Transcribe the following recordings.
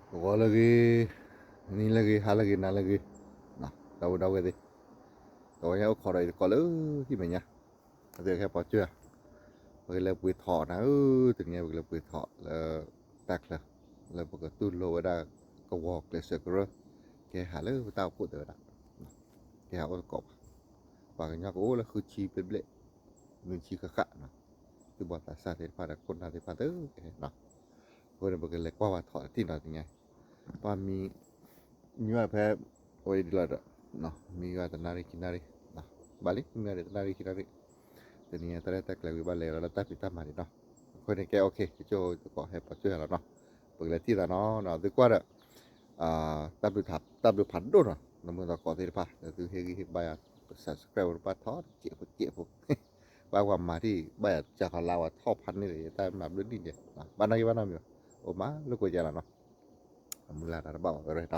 ဂီၤလၢအဂ့ၤ, နံၤလၢအဂ့ၤ, ဟါလၢအဂ့ၤ, နၤလၢအဂ့ၤ, ဒီပုၢ်ဒီဝဲၢ်သ့ၣ်, တဝီညါအိၣ်ခိးဒီးယတကိးလၢဟံၣ်မဲာ်ညါ, အဝဲသ့ၣ်ကဟဲပိာ်စၢၢ်ဧါ, ပကလဲၤပှ့ၤထီၣ်နၤဧၢ, တနံၤအံၤပကလဲၤပှ့ၤထီၣ်လၢတၢ်ချၢ, လၢပကတူၢ်လိာ်ဝဲဒၣ်ကဝီၤကျဲးစၢးကရၢ, ကဟဲဟးလၢပတၢ်အိၣ်ဖှိၣ်တဲဝဲဒၣ်, ကဟဲအိၣ်သကိးပှၤ, ပှၤကညီကအိၣ်လၢဃုဆံဘျဲၣ်ဘျဲၣ်, နွံဆံဃၣ်ဃၣ်နီၤ, သူၣ်ဘီၣ်သးစၢ်သ့ၣ်တဖၣ်ဒီးခိၣ်နၢ်သ့ၣ်တဖၣ်သ့ၣ်ကဟဲနီၤ, အဃိန့ၣ် ပကလဲၤကွၢ်ဝဲထီၣ်တထံၣ်နီၤတနံၤညါ, ပှၤမံ မံဝဲဖဲ အဝဲဒ်လီၤဒီး, မံဝဲတနၣ်ရံၣ်ခံနၣ်ရံၣ်, ဘၣ်လံ မံဝဲဒၣ်တနၣ်ရံၣ်ခံနၣ်ရံၣ်, တနံၤညါတၢ်ရဲၣ်တၢ်ကျဲၤဝံၤဘၣ်လဲၤဒီးတၢ်ဖံးတၢ်မၤဒံးနီၤ, အဃိန့ၣ်ကဲ okay ကကၠိသကိးဟဲပိာ်စၢၢ်လီၤနီၤ, ပကလဲၤထံၣ်သးနီၤ, သုကွၢ်ဒီး တၢ်ဘျုးဖးဒိၣ်နီၤ, နမုၢ်သကိးသ့ၣ်တဖၣ် လၢသုဟ့ၣ်ဂံၢ်ဟ့ၣ်ဘါယၤ ပ subscribe ပတဖၣ်ထီၣ်တစဲးဖိတစဲးဖိ, ဘၣ်ပှၤမၤထံၣ်ဘၣ်ယၤတကးခီလါဝဲထီၣ်ဖးန့ၣ်ဒီး ယတၢ်မၤဘျုးနံၣ်ဒဲး, ဘၣ်နီၣ်ဂံၢ်ဘၣ်နီတမံၤဘၣ်, အိၣ်မးလၢကွဲးယါလီၤနီၤ, အမုၢ်လၢ်တၢ်တဘၣ်ဘၣ်ဝဲရဲၣ်နီၤ,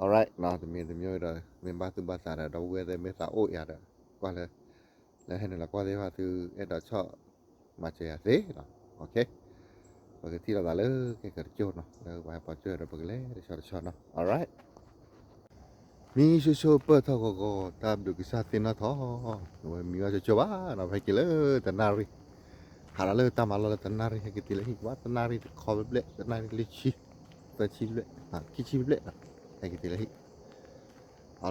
alright နီၤ, တမံၤတမံၤဒီး မ့ၢ်ဘၣ်သူၣ်ဘၣ်သးဒီး ဒီပုၢ်ဝဲၢ်သ့ၣ်မ့ၢ်သးအိၣ်ယၤဒီး ကွၢ်လၢ လၢဟဲနုာ်လီၤကွၢ်သ့ၣ်တဖၣ် သုအဲၣ်ဒိးဆီၣ် မၤစၢၤယၤသ့နီၤ, okay, ပကထံၣ်လိာ်သးလၢခဲကတကၠိၢ်နီၤ, လၢပှၤဟဲပိာ်စၢၢ်ဒီးပကလဲၤတဆီတဆီနီၤ, alright. မံဆိဆိပၢၢ်ထီၣ်ဂီၤဂီၤ တၢ်ဘျုးကစၢ်သ့ၣ်နီၣ်ထီၣ်, အဝဲမံဝဲဆိဆိဘၣ်နီၤ, ဟဲက့ၤလၢတနၣ်ရံၣ်, ဟးလီၤလၢတၢ်မၤလီၢ်လၢတနၣ်ရံၣ် ဟဲက့ၤတုၤလၢဟံၣ်ဘၣ် တနၣ်ရံၣ်တခီဘျဲၣ်ဘျဲၣ် တနၣ်ရံၣ်လၢဆံ, သၢဆံဘျဲၣ်, ခံဆံဘျဲၣ်, ဟဲက့ၤတုၤလၢဟံၣ်, အီၤလၢထံအီၤလၢနိ အိၣ်ဘှံးအိၣ်သါကၠိဝံၤမးဒီးမံလီၤနီၤ, နကမံဃိလၢ သၢနၣ်ရံၣ်ဘျဲၣ်, နမံ ဂီၤညါဃုနၣ်ရံၣ်ဘျဲၣ်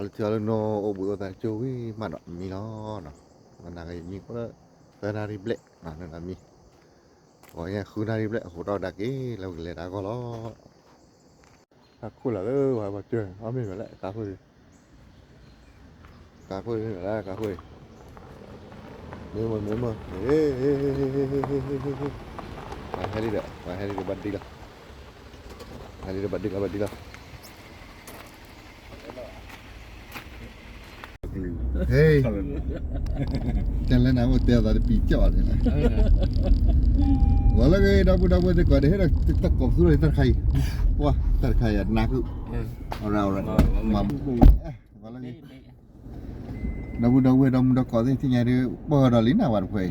အဃိဒီးဒၣ်က့ၤ လၢပကလဲၤတၢ်ဂီၢ်လီၤ. တၢ်ခိၣ်လီၤလၢပှၤပှၤကၢၢ် အီၣ်မ့ၢ်မ့ၢ်လၢကါခိၣ်, ကါခိၣ်မ့ၢ်မ့ၢ်လၢကါခိၣ်, မ့ၢ်မ့ၢ်မ့ၢ်မ့ၢ်, ပှၤဟဲလံဒီး ပှၤဟဲလံဒီးဘၣ်ဒံလီၤ, ဟဲလံဒီးဘၣ်ဒံလီၤ ဘၣ်ဒံလီၤ. ဟဲ, တၢ်လၢနၤအိၣ်တဲအသးတပံၤကၠီၣ်န့ၣ်, ဂီၤလၢဂ့ၤ ဒီပုၢ်ဒီဝဲၢ်သ့ၣ်ကိးဒဲး ဟဲဒီးတၢ်ကိးပသူထီၣ်တၢ်တခါအံၤ, ပှၤတၢ်တခါအံၤအနၢ်ခုၣ်, မၤ, ဂီၤလၢဂ့ၤ, ဒီပုၢ်ဒီဝဲၢ် ဒီမုၢ်ဒီကိးသ့ၣ် ထံၣ်ညါဒီး ပၢၢ်ဒီးလံနၤဝဲတဖှဲးအံ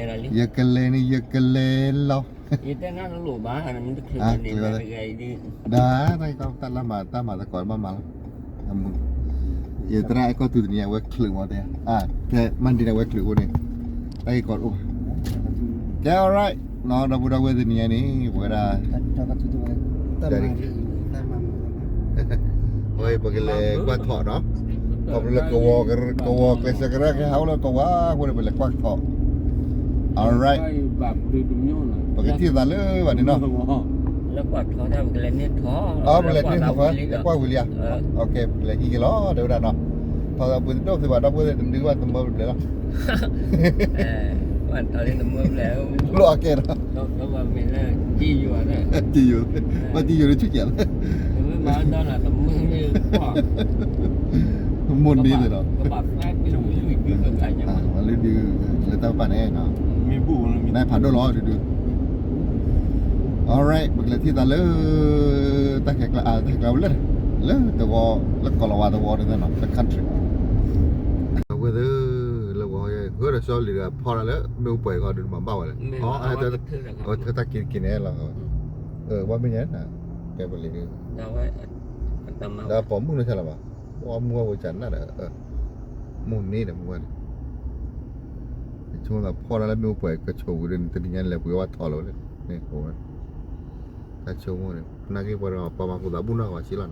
ၤ, ယကလဲၤန့ၣ် ယကလဲၤလီၤ. ဒၣ်တၢ်ကီတၢ်လၢမၤ တၢ်မၤသကိးဘၣ်မၤလီၤ. ယသရၣ်အဲၣ်ကီၢ်သူးတနံၤ အဝဲချုးမီၤတဲ, ဖဲမၤဒံန့ၣ် အဝဲချုးအဃိန့ၣ် တၢ်ဂ့ၢ်ကီတအိၣ်ဘၣ်. ကဲ alright နီၤ ဒီပုၢ်ဒီဝဲၢ်သ့ၣ်တနံၤညါန့ၣ် ပဝဲဒၣ် ပကလဲၤကွၢ်ထီၣ်နီၤ, ခီဖျိလၢကဝီၤ ကဝီၤကျဲးစၢးကရၢကဟဲအိၣ်လၢကဝီၤအဃိန့ၣ် ပလဲၤကွၢ်ထီၣ် alright, ပကထံၣ်သးလၢဘၣ်န့ၣ်နီၤ. လၢကွၢ်ထီၣ်တၢ် ပကလဲၤန့ၢ်ထီၣ်, အပကလဲၤန့ၢ်ထီၣ် လဲၤကွၢ်ဝံၤလံဧါ, ပကလဲၤဟံးက့ၤလီၤ တဲဝဲဒၣ်နီၤ, ထီၣ်သးပှ့ၤတဒိၣ်သ့ဘၣ် ဒီပုၢ်ဝဲၢ်သ့ၣ်တဒုဘၣ် သမၢပျဲၢ်လီၤ. လီၤအကဲဒီး ကယိၤ, ဘၣ်ကယိၤလၢဆူၣ်ကဲးလီၤ, မိၢ်န့ၣ်သ့ၣ်ဒီး လၢဒုး လၢတၢ်ပာ်န့ၣ်နီၤ, နဖးဒိၣ်လီၤဒုးဒုး, alright ပကလဲၤထံၣ်သးလၢ တၢ်ခဲကျါ တၢ်ခဲကျါလၢ လၢတဝီ လၢကီၢ်လီၤဝါတဝီန့ၣ်နီၤ လၢ country ဝဲသ့ၣ် လၢဝီ ဂၢၢ်ဒီးစီလံၤတဂၤဖီၣ်တၢ်လၢ မ့ၣ်အူပှဲၤခီဒုးမၤဘၣ်ဝဲလဲၣ်, အဝဲထၢတၢ်က့ၤတက့ၤန့ၣ်လီၤ, ဝဲမ့ၢ်ညါ ကဲပလံၤဒုး ဒီးပိာ်မုၣ်န့ၣ်ဆဲးလီၤဘၣ်, ပှၤမုၢ်ဝဲဝဲကနၣ်ဒီး မိၢ်န့ၣ်ဒီးမုၢ်ဝဲန့ၣ်, ဆိကမိၣ်သးဖီၣ်တၢ်လၢမ့ၣ်အူပှဲၤကဆိးဝံၤဒီး တနံၤညါန့ၣ် လဲၤပှ့ၤဝဲထီၣ်လီၤဝဲန့ၣ်, တၢ်ဆိကမိၣ်န့ၣ် နာ်က့ပှၤတဂၤပှၤမၤဃူသးဘူၣ်နီၢ်ကီးဆံးလီၤနၤ,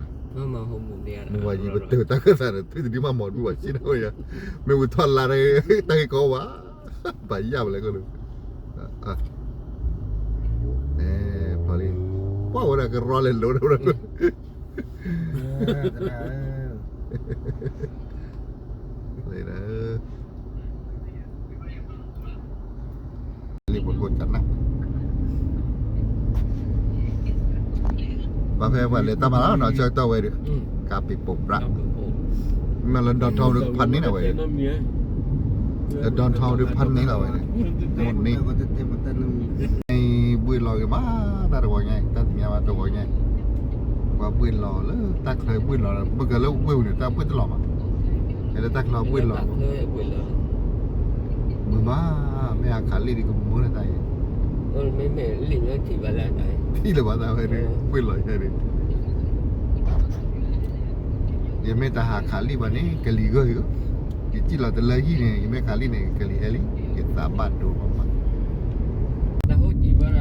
မုၢ်ဝဲယံၤပတုာ်တၢ်ခၢၣ်သးဒီး သုတဒုးမၤမီၢ်ဒူဘၣ်ဆံးနီၤဝဲယၤ, မ့ၢ်ဝံၤထီၣ်လါဒီး တၢ်ဂ့ၢ်ကီဘၣ်, ဘၣ်ယၢ်ဝဲလဲၣ်ကီၢ်လၢ ဖီၣ်လံ, ပှၤဝဲဒၣ်ကရီလဲၤလိၤဒီး လံ ပကိးတၢ်နၢ်, ဘၣ်ဖဲပှၤလဲၤတၢ်မၤလီၤနီၤ ဆၢကတီၢ်ဝဲဒီး ကါပံၤပိာ်ပြး, မ့ၢ်လၢ downtown ဒီးဖးန့ၢ်လီၤဝဲ, လၢ downtown ဒီးဖးန့ၢ်လီၤဝဲ, မိၢ်န့ၣ် ဘှ့ၣ်လီၤဂ့ၤမး တၢ်တဝီညါအံၤ တၢ်တမံၤဘၣ်တဝီညါအံၤ, ပှၤဘှ့ၣ်လီၤလၢတၢ်ချၢဘှ့ၣ်လီၤလၢ မ့ၢ်ကလၢဝ့ၢ်ပူၤန့ၣ် တၢ်ဘှ့ၣ်တလီၤမး, လၢတၢ်ချၢဘှ့ၣ်လီၤ, မုာ်မး, မ့ၢ်အခးလံၣ်ဒံးကမုာ်လၢတၢ်အံၤ, မ့မ့ၢ်လံၣ်လၢထံၣ်ဘၣ်လၢတၢ်အံၤ, ထံၣ်လၢၤဘၣ်သးဝဲဒၣ် ပှ့ၤလီၤယဲဒၣ်, ယမ့ၢ်တဟးခးလံဘၣ်န့ၣ် ကလံၤဂၢၢ်ဧၢ, ယစံၣ်လီၤတလၢဟံၣ်န့ၣ် ယမ့ၢ်ခးလံန့ၣ် ကလံၤဟဲလံ, ယသးဘၣ်ဒိဘၣ်မး, တၢ်ဟိၣ်စံၣ်ဘၣ်, တၢ်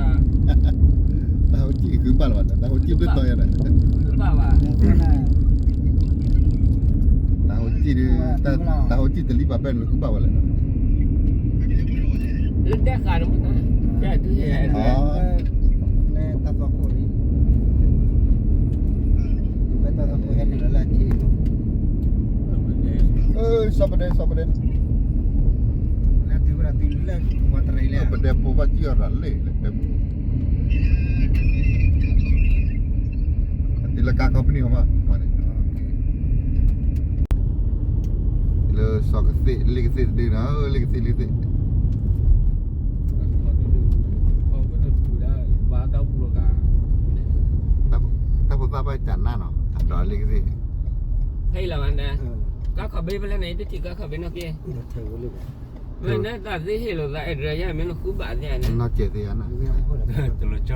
ဟိၣ်စံၣ်ဃုဘၣ်လၢၤဘၣ်ဒီး တၢ်ဟိၣ်စံၣ်ဘျုးတီၤယဲဒၣ်, တၢ်ဟိၣ်စံၣ်ဒုး, တၢ်ဟိၣ်စံၣ်တလံၣ်ဘၣ်ဘၣ်န့ၣ် ဃုဘၣ်ဝဲလဲၣ်, လၢတဲဃာ်န့ၣ်မ့ၢ်, လၢတၢ်သွၣ်ခိၣ်န့ၣ်, ဝဲတၢ်သွၣ်ခိၣ်ဟဲနုာ်လီၤလၢအဆ့, စီၤပဒဲ စီၤပဒဲ, လၢတုၤဝဲဒၣ်တုၤလၢပှၤတရံးလဲၣ်, ပဒဲဖိဘၣ်စံၣ်အီၤတၢ်လၢ, အတုၤလၢကါခီပနံၣ်ဟီမး, လၢစီၤကသ့ၣ် လ့ၣ်ကသ့ၣ်တဒုနီၤ, လ့ၣ်ကသ့ၣ် လ့ၣ်ကသ့ၣ်, တၢ်ဖိသၣ်ဘၣ်ကနၣ်နီၤ အဒီးလ့ၣ်ကသ့ၣ်, ဟဲလီၤဝဲန့ၣ်, ကါခီၣ်ဘ့ဖဲလဲၣ်န့ၣ် တထံၣ်ကါခီၣ်ဘ့နီၣ်က့, မ့ၢ်နတၢ်သ့ဟ့ၣ်လိာ်သး address ယၤမ့ၢ်နဃုဘၣ်သ့ၣ်န့ၣ်, နီၣ်ကဲသ့ၣ်ယၤနၤ, တလီၤ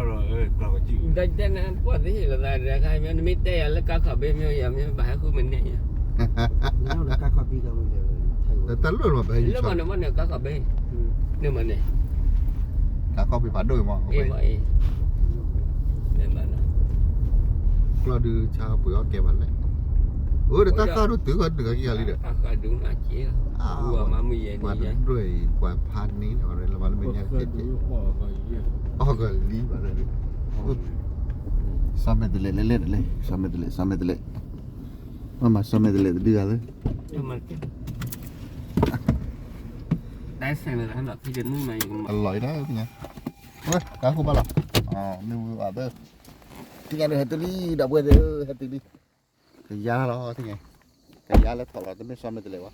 ဆီလီၤ, တဲနၤပှၢ်သ့ဟ့ၣ်လိာ်သး address ခါမ့ၢ် နမ့ၢ်တဲယၤလၢကါခီၣ်ဘ့မ့ၢ်ယၤမ့ၢ် ဘၣ်ဟဲဃုမ့ၢ်န့ၣ်ယၤ, တၢ်လၢလီၤဘၣ်ဟဲယံၤဆီ, လၢမ့ၢ်န့ၣ်ကါခီၣ်ဘ့, န့ၣ်မ့ၢ်န့ၣ်, ကါခီၣ်ဘ့ဖးဒိၣ်အံၤမ့ၢ်, ကျီၢ်ဒုးဆါပှ့ၤအီၣ်ကဲဘၣ်လဲၣ်, အိၣ်ဒီးတၢ်ဃၢ်ဒိၣ်တုၤဃီဒုးကက့ၤဂၤလံဒီး, ပှၤတဒွဲၣ်အံၤ ပှၤဖးန့ၢ်လီၤလၢမၤလၢမဲာ်ညါကဲကဲ, အီၣ်ကလံဘၣ်လၢ, စီၤမဲာ်တလဲးလဲၣ်လဲၣ်တလဲး စီၤမဲာ်တလဲး စီၤမဲာ်တလဲး, မ့ၢ်မၤစီၤမဲာ်တလဲးတဒုဂၤလၢ အလီၤအံၤဒၣ်, ဝဲ တၢ်ဃိဘၣ်လီၤ, မ့ၢ်ဝံၤအဘၢ, ထံၣ်ညါဒုးဟဲတုၤလံ ဒီပုၢ်ဝဲၢ်သ့ၣ်ဧၢ ဟဲတုၤလံ, ကယါလီၤထံၣ်ညါ, ကယါလၢထီၣ်လီၤ တမ့ၢ်စီၤမဲာ်တလဲးဘၣ်,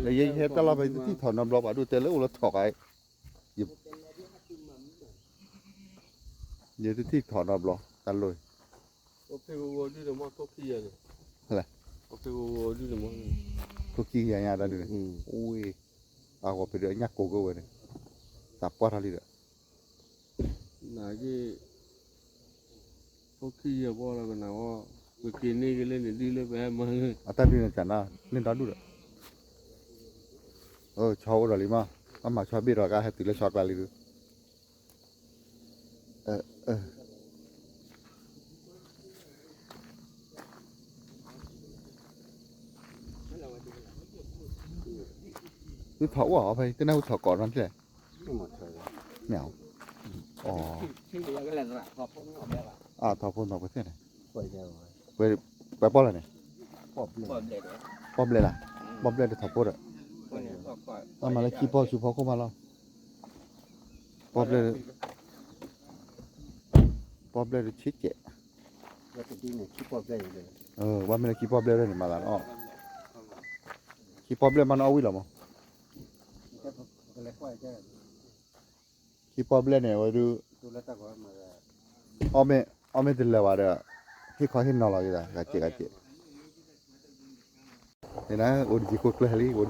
လၢယဟဲတၢ်လီၢ်ဖဲယတထံၣ်ထီၣ်နီတဘျီဘၣ်ဒိၣ်တဲလၢအိၣ်လၢထီၣ်ကါအံၤ, ယတထံၣ်ထီၣ်နီတဘျီ တၢ်လီၢ်အံၤ ထိၣ်ခံကယၤညါတၢ်ဒုးန့ၣ်, အဂီၤဖဲဒုးအညၣ်ကိးကၢဝဲန့ၣ်, သးပှၢ်ထီၣ်လံဒီး, နာ်က့, ထိၣ်ခံကယၤဘၣ်လီၤကနၣ်ဝဲ, ပက့ၤန့ၢ်က့ၤလၢန့ၣ်ဒုလၢပဟဲမၤလၢ, အတၢ်ဒုးန့ၣ်ကနၣ်, န့ၢ်ဒီဒူၣ်ဒီး, ဆီအိၣ်ဒီးလံမး, အမၤဆီဘ့ၣ်ဒီးကဟဲတုၤလၢဆီကျါလံဒုး သုထီၣ်အိၣ်အီၤဖဲ တနၢ်ဟူထီၣ်ကိးနီတလဲၣ်, မ့ၢ်, အထီၣ်ဖိနီၢ်ပသ့ၣ်န့ၣ်, ပှဲၤပီၣ်လဲၣ်န့ၣ်, ပီၣ်ဘျဲၣ်လၢ, ပီၣ်ဘျဲၣ်တထီၣ်ဖိဒီး, အမၤလၢခံပီၣ်ဆူဖီခိၣ်မးလီၤ, ပီၣ်ဘျဲၣ် ပီၣ်ဘျဲၣ်တဆံကဲး, ဘၣ်မ့ၢ်လၢခံပီၣ်ဘျဲၣ်န့ၣ်မၤသးနီၤ, ခံပီၣ်ဘျဲၣ်မးနီၤအီၣ်ဝံၤလီၤမး, ခံပီၣ်ဘျဲၣ်န့ၣ် အဝဲဒုး, အီၣ်မ့ၢ်တလၢာ်ဘၣ်ဒီး, ဟ့ၣ်ခီဟ့ၣ်နီၤလီၤက့ၤသး ဂၤစဲးဂၤစဲး န့ၣ် အိၣ်တယံၤခိၣ်ကျၢၢ်ဟဲ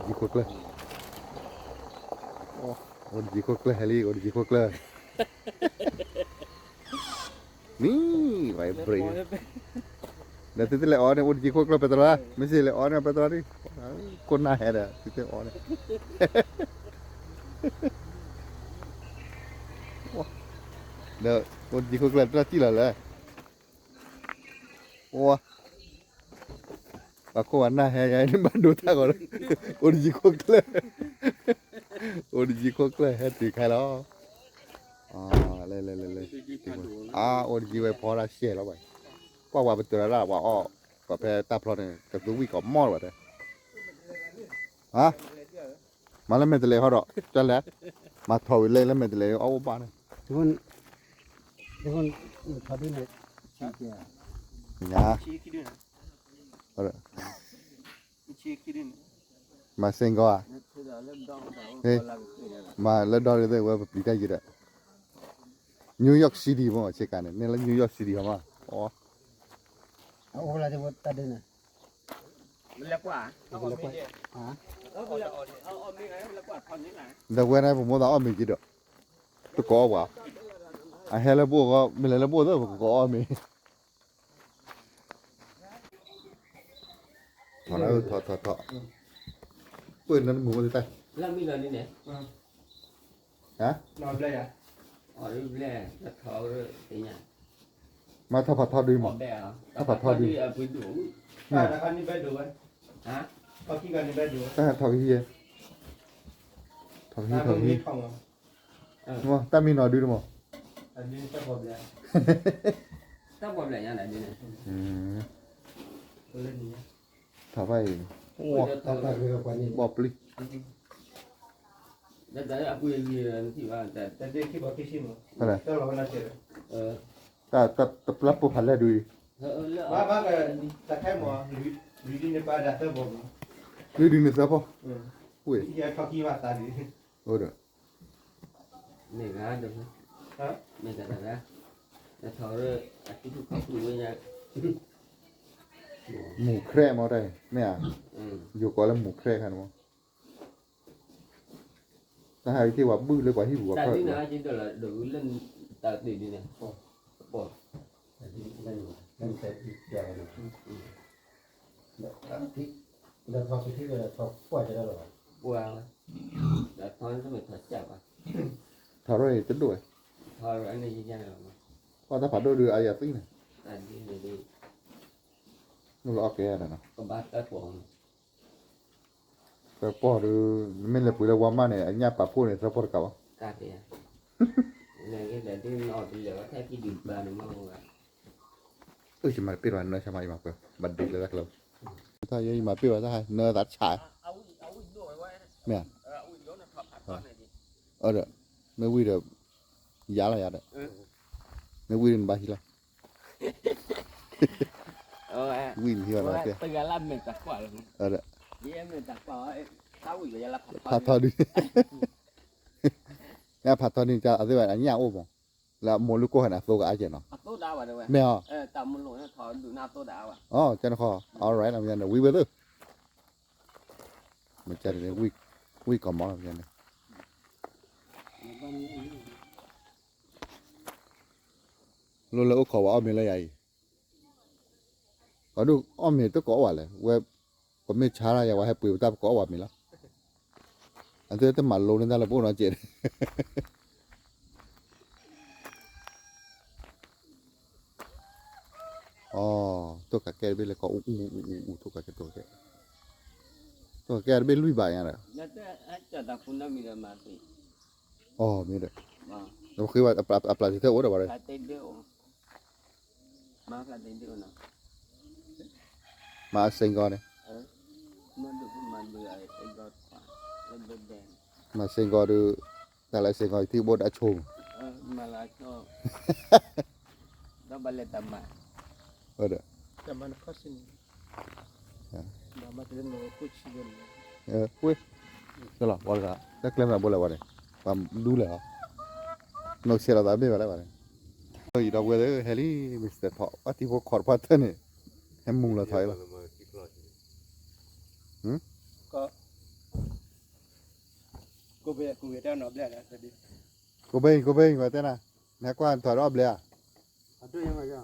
လံ အိၣ်တယံၤခိၣ်ကျၢၢ်, အိၣ်တယံၤခိၣ်ကျၢၢ်ဟဲလံ အိၣ်တယံၤခိၣ်ကျၢၢ်, မံၤ, ဝဲဘြ့း, ဒီးသုတလဲၤအီၣ်န့ၣ် အိၣ်တယံၤခိၣ်ကျၢၢ်ပဲတြီ, မ့ၢ်စ့ၢ်လဲၤအီၣ်န့ၣ်ပဲတြီဒံး, ခိၣ်နၢ်ဟဲဒီး သုတအီၣ်န့ၣ် ဒီး အိၣ်တယံၤခိၣ်ကျၢၢ်တြီစံၣ်လီၤလဲၣ်, အိၣ်, ပှၤခိၣ်ပှၤနၢ်ဟဲယၤန့ၣ် ဘၣ်ဒိတၢ်ဂီၤလၢ, အိၣ်တယံၤခိၣ်ကျၢၢ်, အိၣ်တယံၤခိၣ်ကျၢၢ်ဟဲတုၤခဲလီၤ, လဲၤလဲၤလဲၤလဲၤ, အါ အိၣ်တယံၤဝဲဖီတၢ်ရှဲလီၤဘၣ်, ကွၢ်ဝဲပတၢၤဒၣ်ပှၤအီၣ်, ပှၤဖဲတၢ်ဖျီန့ၣ် ကသူဝံၣ်ကီးမီၢ်လၢၤဘၣ်တဲ မၤလၢမဲာ်တလဲၤဟီဒီး ကၢ်လဲၣ်, မၤထီၣ်ဝံၤလဲၣ်လၢမဲာ်တလဲၤအီၣ်အိၣ်ဘၣ်န့ၣ်, မၤစ့ၢ်ကီးဧါ, မၤလၢဒီးဝဲပပျံၤတၢ်ယံၤဒီး, New York City မ့ၢ်ဆ့ကၤန့ၣ် န့ၣ်လၢ New York City ဟီမး, ဒီးဝဲန့ၣ် ပမိၢ်သးအီၣ်မ့ၤက့ၤဒီး, တကိးအီၣ်ပှၤ, အဟဲလၢဘိၣ်ဃီ မ့ၢ်လဲၤလၢဘိၣ်သၢ ပကကိးအီၣ်မ့ၤ ထီၣ်ထီၣ်ထီၣ်ထီၣ်, ပၢၢ်နၢမုၢ်မ့ၢ်တတၢ်, ဟါ, မ့ၢ်ထီၣ်ဖးထီဒုမး, ထီၣ်ဖးထီဒု, တၢ်ထီၣ်ကဟံး, ထီၣ်ကဟံး, တၢ်မ့ၢ်နီၢ်ဒုတမး, တၢ်ဘီဘျဲၣ်, ထီၣ်ဖးအံၤ, ဘီပျံၤ, တၢ်တပျၢ်ပိၢ်ဖးလဲၢ်ဒုအံၤ, လွံၢ်ဒုန့ၣ်သၢဖီ, ဝဲ, မ့ၢ်ဂၤဒၣ်, မ့ၢ်ဂၤဒၣ်, မူၤခရဲးမ့ၢ်တၢ်, မ့ၢ်ဧါ, ယိၤကိးလၢမူၤခရဲးခါန့ၣ်မ့ၢ်, တၢ်ဟးက့ၤဝဲဘုၣ်လၢပှၤဟံၣ်ပူၤပှၤခီၣ်, ထီၣ်ထီၣ်တဒိၣ်ဝဲ, ပှၤတၢ်ဖးဒိၣ်ဒုးအါယၤသံန့ၣ်, မ့ၢ်လၢအီၣ်ကဲဒၣ်နီၤ, သၢပီၢ်ဒုး, နမ့ၢ်လဲၤပှ့ၤလၢဝါမၢ်န့ၣ် အညၣ်ပာ်ဖှိၣ်န့ၣ် သၢပီၢ်တကးဘၣ်, အၢ ယမၤတပ့ၢ်ဘၣ်နၢဆါမး ယမၤပှဲၤ ဘၣ်ဒ့လၢတၢ်ကျဲ, တၢ်ယဲယမၤတပ့ၢ်ဘၣ်တၢ်ဟါ နၢသးဆး, မ့ၢ်, အၢဒီး, မ့ၢ်ဝံၣ်ဒီး, ယါလီၤယါဒီး, မ့ၢ်ဝံၣ်ဒီးနဘၣ်ဟံးလီၤ, ဝံၣ်နဟံးဘၣ်နီၤ, ဖးထီဒုး, ဖးထီဒုး, ဖးထီန့ၣ် အသ့ၣ်ဘၣ်အညၣ်အိၣ်မး, လၢအမိၢ်လုၢ်ကိၢ်ခါန့ၣ် အသိကအါကဲနီၤ, မ့ၢ်အီၤ, အကန့ၣ်ဃီ, alright လီၤမ့ၢ်န့ၣ် ဝံၣ်ဝဲသ့ၣ်, မ့ၢ်ကန့ၣ်, ဝံၣ်ကီၢ်မီၤလီၤမ့ၢ်န့ၣ်, လိၣ်လၢအိၣ်ခိးဝဲအီၣ်မ့ၤလၢယၤအံၤ, ပှၤဒိၣ်အီၣ်မ့ၤတကိးအီၣ်ဝဲလဲၣ်, ဝဲ, ပမ့ၢ်ဆါလၢယၤ ဝဲဟဲပှ့ၤပတၢ်ပကိးအီၣ်ဝဲမ့ၤလီၤ, အသုတမၤလိန့ၢ်တၢ်လၢပအိၣ်နီတစဲးန့ၣ် အ, တိၢ်ကးကဲတဘ့ၣ်လၢကီးအူအူအူအူ တိၢ်ကးကဲတိၢ်ကးကဲ, တိၢ်ကးကဲတဘ့ၣ်လွံၢ်ဘးညါဒီး, အမ့ၢ်ဒီး, အပျးတထၢၣ်အိၣ်ဒီးဘၣ်ဒီး, မၤအစ့ၢ်ကီးန့ၣ်, မၤစ့ၢ်ကီးဒီး, တၢ်လၢစ့ၢ်ကီးယထံၣ်ဘိဒီးအဆိ, ဒီး, ဝဲ, တၢ်ကျဲမနုၤဘိလဲၣ်ဝဲန့ၣ်, ပှၤဒူလဲၣ်ဟီ, နီၢ်ဆဲးလီၤသးဘ့ၣ်ဘၣ်လဲၣ်ဝဲန့ၣ်, အံၤဒီပုၢ်ဝဲၢ်သ့ၣ် ဟဲလံ, မ့ၢ်စတဲထီၣ် ပှၤတံၤဖိခွါတပှၢ်တၢၢ်န့ၣ်, ဟဲမူလီၤထီၣ်အံၤလီၤ, ကိးဘ့ၣ် ကိးဘ့ၣ် ပှၤတဲနၤ, နဟဲကွၢ်ထီၣ်ဒီးအီၣ်ဘျဲၣ်ဧ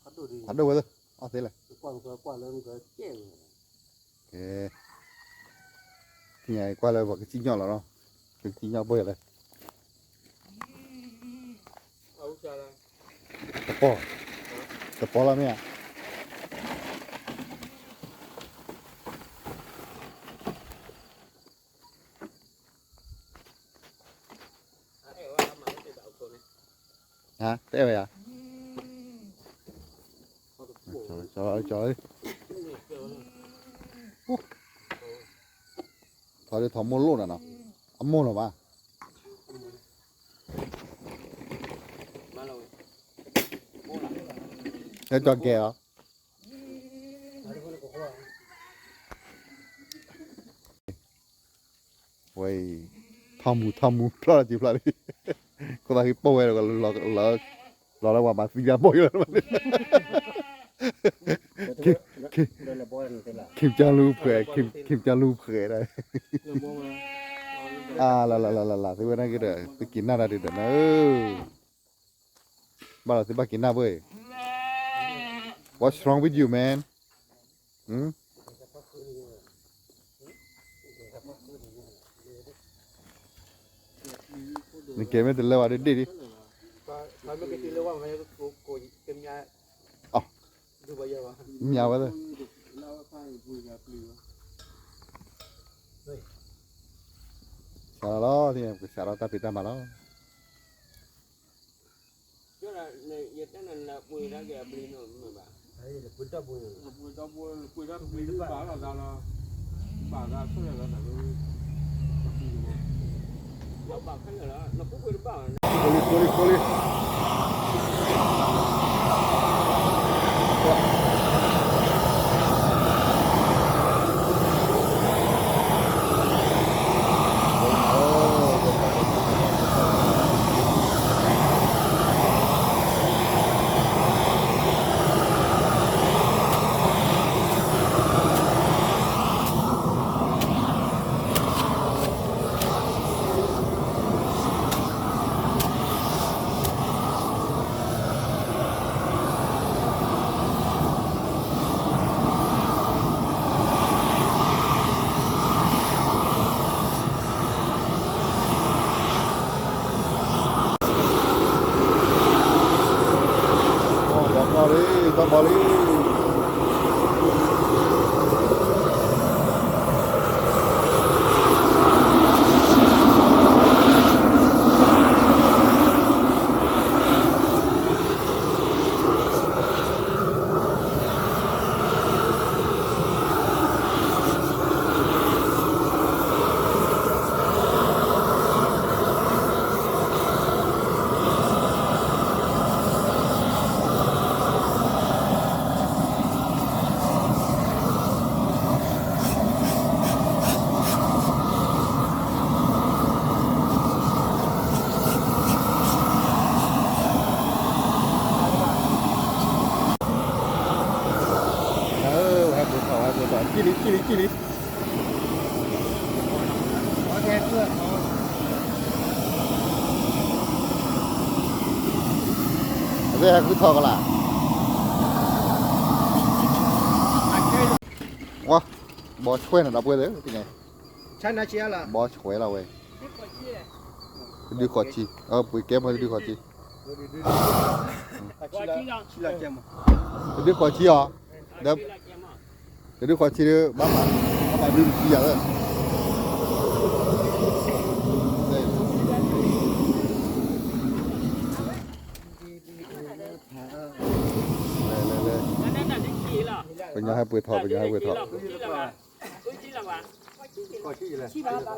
ါ, ဖးဒိၣ်ဝဲသ့ၣ်, အီၣ်သ့လဲၣ်, ကဲ, ကွၢ်လၢပကစံၣ်ညီၣ်လီၤနီၤ, ပကစံၣ်ညီၣ်ဘၣ်လဲၣ်, တပီၢ်, တပီၢ်လီၤမ့ၢ်ဧါ ဟါ, တအဲၣ်ဝဲယၤ, ထီၣ်ဒ်ထီၣ်မိၢ်လိၣ်နၤနီၤ, အမိၢ်လီၤမး, ဟဲကၠီကဲၤလီၤ ဝဲအံၤ, ထီၣ်မူထီၣ်မူ ဖျီၣ်လီၤက့ၤဖျီၣ်လံ, ခိၣ်သးက့ၤပိာ်ဝဲဒီး, လီၤလၢပှၤမၤသံတၢ်ဘီၣ်ယိလီၤ, ခံကၠီလူၤဖှဲး, ခံကၠီလူၤဖှဲးဒၣ်, အလၤလၤလၤလၤလၤ သုဝဲနာ်က့ဒီး သုက့ၤနၣ်တၢ်ဒုးဒီးနၤဧၢ, ဘၣ်လီၤသုဘၣ်က့ၤနၢ်ဘၣ်အံၤ, What's wrong with you, man? နကဲမ့ၢ်တလၢဝဲဒၣ်ဒ့ၣ်ဒံး, မ့ၢ်ကဲတလၢဝဲမ့ၢ် မ့ၢ်ဝဲ, စးလီၤလီၤ, ပကစးထီၣ်တၢ်ဖံးတၢ်မၤလီၤ. ဟဲပှ့ၤထီၣ် ဟဲပှ့ၤထီၣ် ကံၣ်လံ ကံၣ်လံ ကံၣ်လံ. အဝဲဟဲဃုထီၣ်ကလာ်, ဝါ, ဘီဆွဲန့ၣ်ဒီးပှဲၤသ့ၣ်တညါ, ဘီဆွဲလီၤဝဲ, တဒုဃီၤဆံ, ပှ့ၤကဲမီၢ်တဒုဃီၤဆံ, တဒုဃီၤဆံအီၤ, ဒီး တဒုဃီၤဆံဒီး ဘၣ်မၤ, ဘၣ်မၤဒုတဆံယၤလၢ ပညီဟဲပှ့ၤထီၣ် ပညီဟဲပှ့ၤထီၣ်.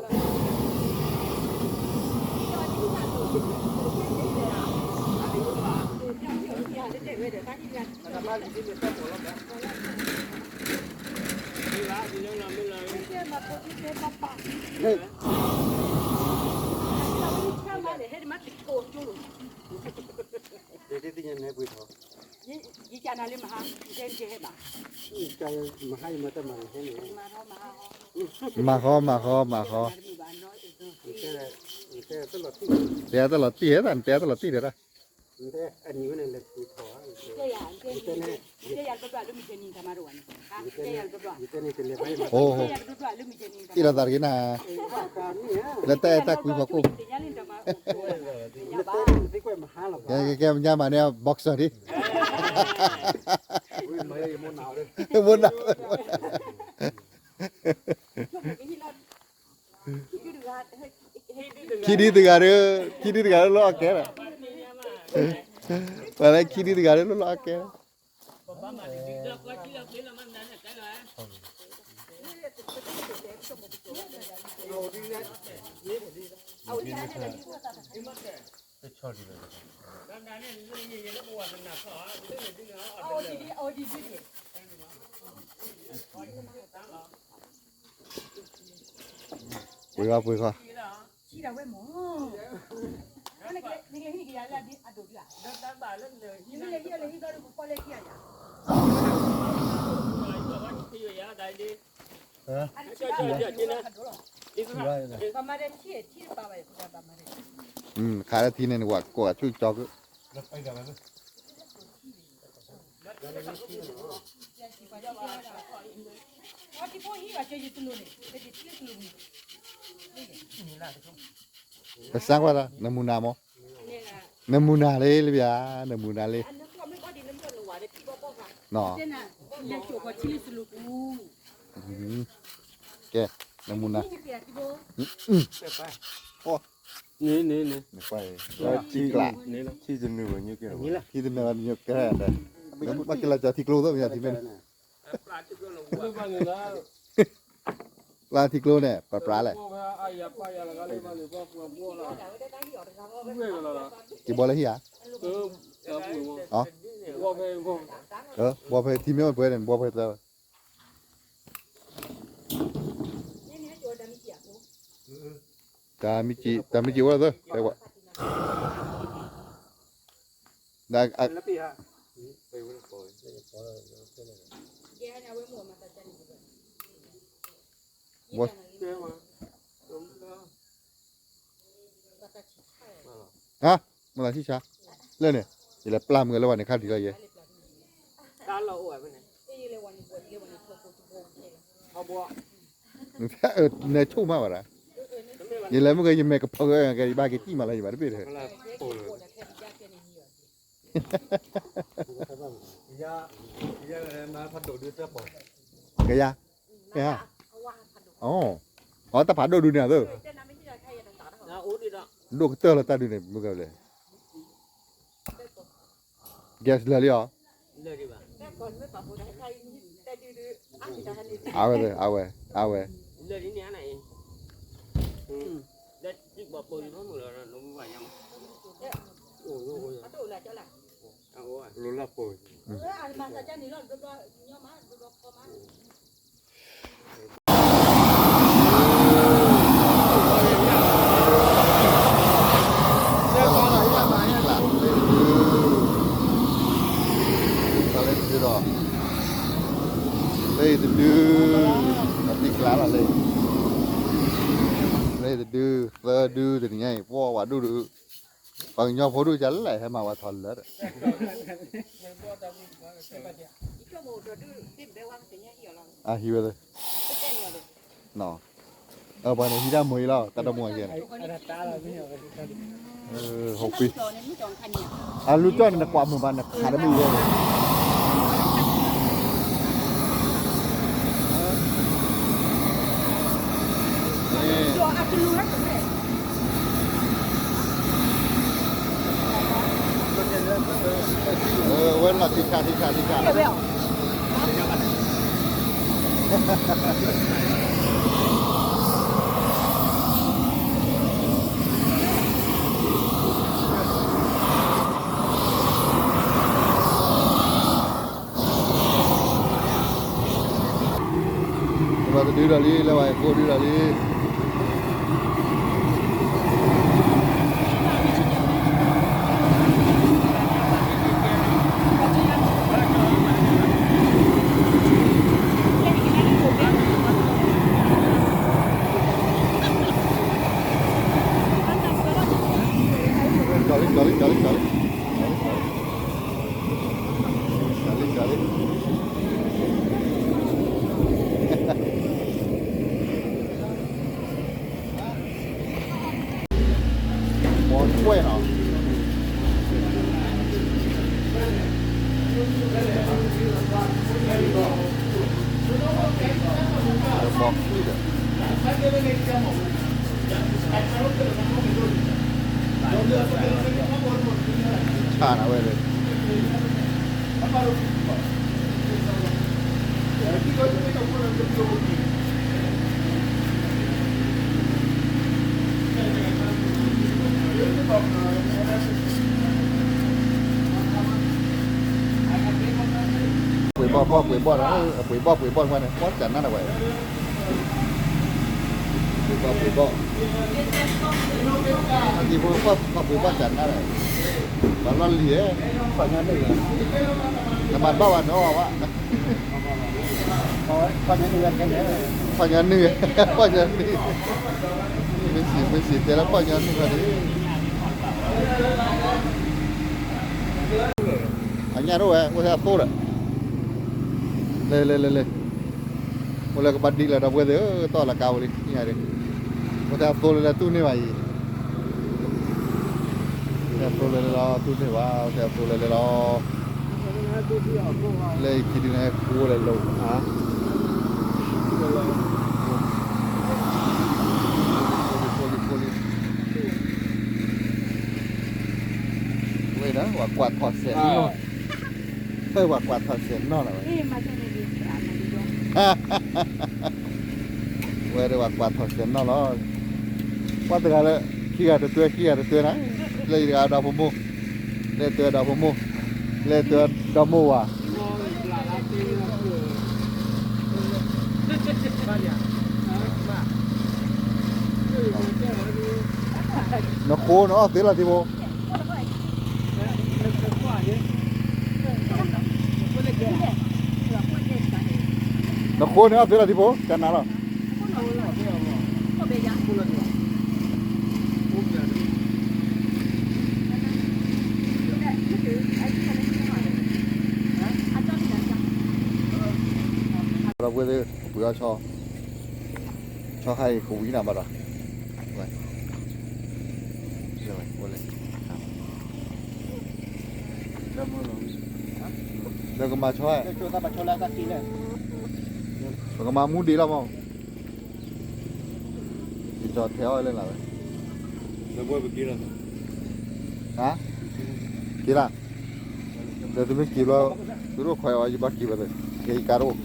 မၤဃီ မၤဃီ မၤဃီ, တဲတၢ်လီၤတံၢ်ဟဲသး နတဲတၢ်လီၤတံၢ်ဒီးတၢ် အိ, အ့ၣ်လိာ်သးတဂ့ၤနၤ, လၢတၢ်အဲၣ်တၢ်ကွံဖီခိၣ်, ကဲကဲကဲမညါမၤန့ၢ် boxer ဒံး, မိၢ်နၤ, ခံဒုတဂၤဒီး, ခံဒုတဂၤလၢလီၤအကဲလီၤ, ပှၤလၢခံဒုတဂၤလၢလီၤအကဲလီၤ. ပှ့ၤဃီ ပှ့ၤဃီ, ခးလၢထံန့ၣ် နဝၤကိးအဆူၣ်ကၠီက့ၤ, ပစၢ်ကွၢ်သး နမူနၤမၢ်, နမူနၤလံလၢပျၢ်, နမူနၤလံ, ကဲ, နမူနၤ, န့ၣ်, န့ၣ်, ထံကျါ, ထံတနုာ်ဘၣ်ညိကဲ, ထံတနုာ်ဘၣ်ညိကဲဒီး, ဘၣ်ကလီၤကၠီထံကျိသ့ၣ်မ့ၢ်ထံမ့ၢ်န့ၣ် ပျၢ်ထံကျိန့ၣ် ပပြးလဲၣ်, က့ၤဘီလၢဟံၣ်ဧါ, ဘီဖဲထံမ့ၢ်ဝဲပှဲၤန့ၣ် ဘီဖဲသၢ တၢ်မံကံၣ်အိၣ်လၢသၢ, တဲဝဲ, ဟါ, မ့ၢ်လီၤဆံၣ်ဆါ, လၢန့ၣ်, ယလဲၤပျၢ်မုၢ်လၢဝဲန့ၣ်ခါဒံးလီၤယဲ နဆိၣ်မးဘၣ်ဒၣ်, ယလဲၤမုၢ်ကယမဲာ်ကဖီကယဘၣ်က့ၤစံၣ်မးလၢယဘၣ်တဘ့ၣ်ဒီး, ကယၤ, ကယၤ, အီ, အီတၢ်ဖးဒိၣ်ဒုန့ၣ်အသိး, ဒိၣ်ကတၢၢ်လီၤတၢ်ဒုန့ၣ် မုၢ်ကလဲၤ gas လၢာ်လံအီၤ, အဝဲ, အဝဲ, အဝဲ, လၢတဒု, လၢတဒု, လၢတဒု, သၢဒုတနံၤညါအံၤ ပှၤဝဲဒိၣ်ဒု, ပှၤကညီဖိဒိၣ်ကလဲၣ် ဟဲမၤဝဲထီၣ်လၢာ်ဒီး, အဟံးဝဲ, ပှၤန့ၣ်ဟံးတၢ်မူအံၤလီၤ တၢ်တမူအကဲန့ၣ်, ဟိကွံ, အလူကၠီၣ်န့ၣ် နကွၢ်မုာ်ဘၣ် နခးတမ့ၢ်ဝဲ, ဝဲလီၤ ထံဆး ထံဆး ထံဆး, လၢတဒုဒီးလံ လၢဝဲကိးဒုဒီးလံ. ကၠီလံ ကၠီလံ ကၠီလံ ကၠီလံ. ကၠီလံ ကၠီလံ. ဘီကွဲနီၤ. ဘီကွဲဒီး ဆါနၤဝဲလၢ ပှ့ၤဘီၣ် ပှ့ၤဘီၣ် ပှ့ၤဘီၣ် ပှ့ၤဘီၣ် ပှ့ၤဘီၣ် ပှ့ၤဘီၣ် ပှ့ၤဘီၣ် ပှ့ၤဘီၣ်. ပှ့ၤဘီၣ် ပှ့ၤဘီၣ် ပှ့ၤဘီၣ် ပှ့ၤဘီၣ် ပှ့ၤဘီၣ် ပှ့ၤဘီၣ် ပှ့ၤဘီၣ် ပှ့ၤဘီၣ် ပှ့ၤဘီၣ်. ဖီၣ်ညါနုၢ်, ဖီၣ်ညါနုၢ်, မ့ၢ်စံး မ့ၢ်စံးတဲလၢဖီၣ်ညါနုၢ်ခါန့ၣ်, အညၣ်တအိၣ်ဝဲ အိၣ်ထဲအသိဒီး လဲၤလဲၤလဲၤလဲၤ, အိၣ်လၢကဘၣ်ဒံလီၤ ဒီပုၢ်ဝဲၢ်သ့ၣ်ဧၢ, တီၢ်လီၤကါဝဲလံ ညါဒံး, အိၣ်ထဲအသိလၢလဲၤတူၢ်န့ၢ်ဘၣ်အံၤ, ထဲအသိလၢလဲၤလီၤ တူၢ်န့ၢ်ဘၣ် ထဲအသိလၢလဲၤလီၤ, လၢအံၤခံဒုန့ၣ် ဟဲဃိလဲၤလိာ်, ဝဲဒၣ် ပှၤကွၢ်ထီၣ်စဲးနီၤ, ပှၤကွၢ်ထီၣ်စဲးနီၤလီၤဝဲ ဝဲဒၣ်ပှၤကွၢ်ထီၣ်စဲးနီၤလီၤ, ပှၤတဂၤလၢ ခံဂၤတတွဲ ခံဂၤတတွဲနၤ, လၢအံၤတဂၤဒီဖိမိၢ်, လၢအတွဲဒီဖိမိၢ်, လၢအတွဲဒီမိၢ်ဝၤ နဃိနအီၣ်သ့လီၤထံဖိ, နဃိန့ၣ်အီၣ်သ့လီၤထံဖိ ကနၤလီၤ, ဒီပုၢ်ဝဲၢ်သ့ၣ် ပှ့ၤအီၣ်ဆီ ဆီခါအံၤကဝံၤနၤဘၣ်ဒီး, ဝဲ, ဒီးကမၤဆီ, ပကမၤမူဒံးလီၤမး, ယကၠီထဲအီၣ်လၢနၤဝဲ, ဟါ, က့ၤလၢ ဒီးသုမ့ၢ်က့ၤဘျီ, သုတအိၣ်ခိးအီၤ ယဘၣ်က့ၤဘၣ်သ့, ကဲယကါတအိၣ်,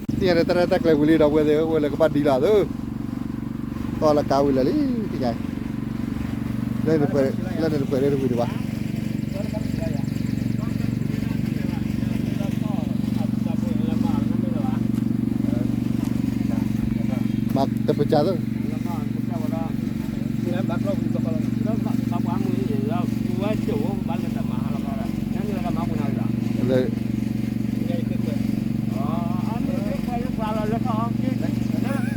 သ့ၣ်ညါဒီးတၢ်ရဲၣ်တၢ်ကျဲၤဝံၤလံ ဒီပုၢ်ဝဲၢ်သ့ၣ်ဧၢ, အိၣ်လၢကဘၣ်ဒံလီၤသ့, တီၢ်လီၤကါဝံၤလၢာ်လံ, သ့ၣ်ညါ, လၢန့ၣ်တပှဲၤ, လၢန့ၣ်တပှဲၤလၢတဝံၤဒံးဘၣ် မၤတပစၢ်သၢ, လၢ,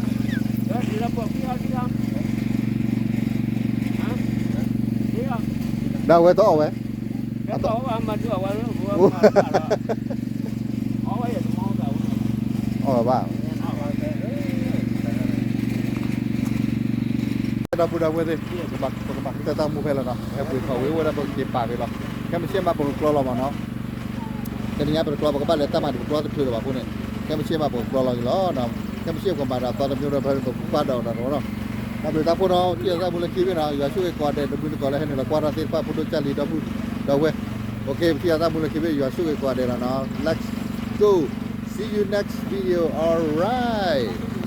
ဒၣ်ဝဲတအီၣ်ဝဲ, အီၣ်ဝဲဘၣ် ဒီပုၢ်ဒီဝဲၢ်သ့ၣ်, ပကမၤကတၢၢ်တၢ်မူဖဲလီၤနီၤ, ဟဲပှ့ၤထီၣ်ဝံၤ အိၣ်ဝဲဒၣ်ပကက့ၤပာ်က့ၤလီၤ, ခဲမုၢ်ဆ့ၣ်မးပကကျီလီၤမးနီၤ, တနံၤညါပတကျီ ပကဘၣ်လဲၤတၢ်မၤဒံး ပကျီတချုးလၢၤဘၣ်အဃိန့ၣ်, ခဲမုၢ်ဆ့ၣ်ပကကျီလီၤက့ၤလီၤ, ခဲမုၢ်ဆ့ၣ်ပကမၤဒီးသီတမံၤဒီး ပကပာ်ဒီးဒီးနီၤ, တၢ်ဘျုးတၢ်ဖှိၣ်နီၤ, ထံၣ်အသးမူလၢခံဘ့ၣ်နီၤ, ယွၤဆိၣ်ဂ့ၤကိးဂၤဒဲး တမုၢ်တကိးလၢဟဲနုာ်လီၤကွၢ်ထီၣ်သ့ၣ်တဖၣ် ဖိဒိၣ်ကၢ်လံ ဒီပုၢ်ဒီဝဲၢ်, ပထံၣ်အသးမူလၢခံဘ့ၣ် ယွၤဆိၣ်ဂ့ၤကိးဂၤဒဲးလီၤနီၤ, let's go, see you next video, alright.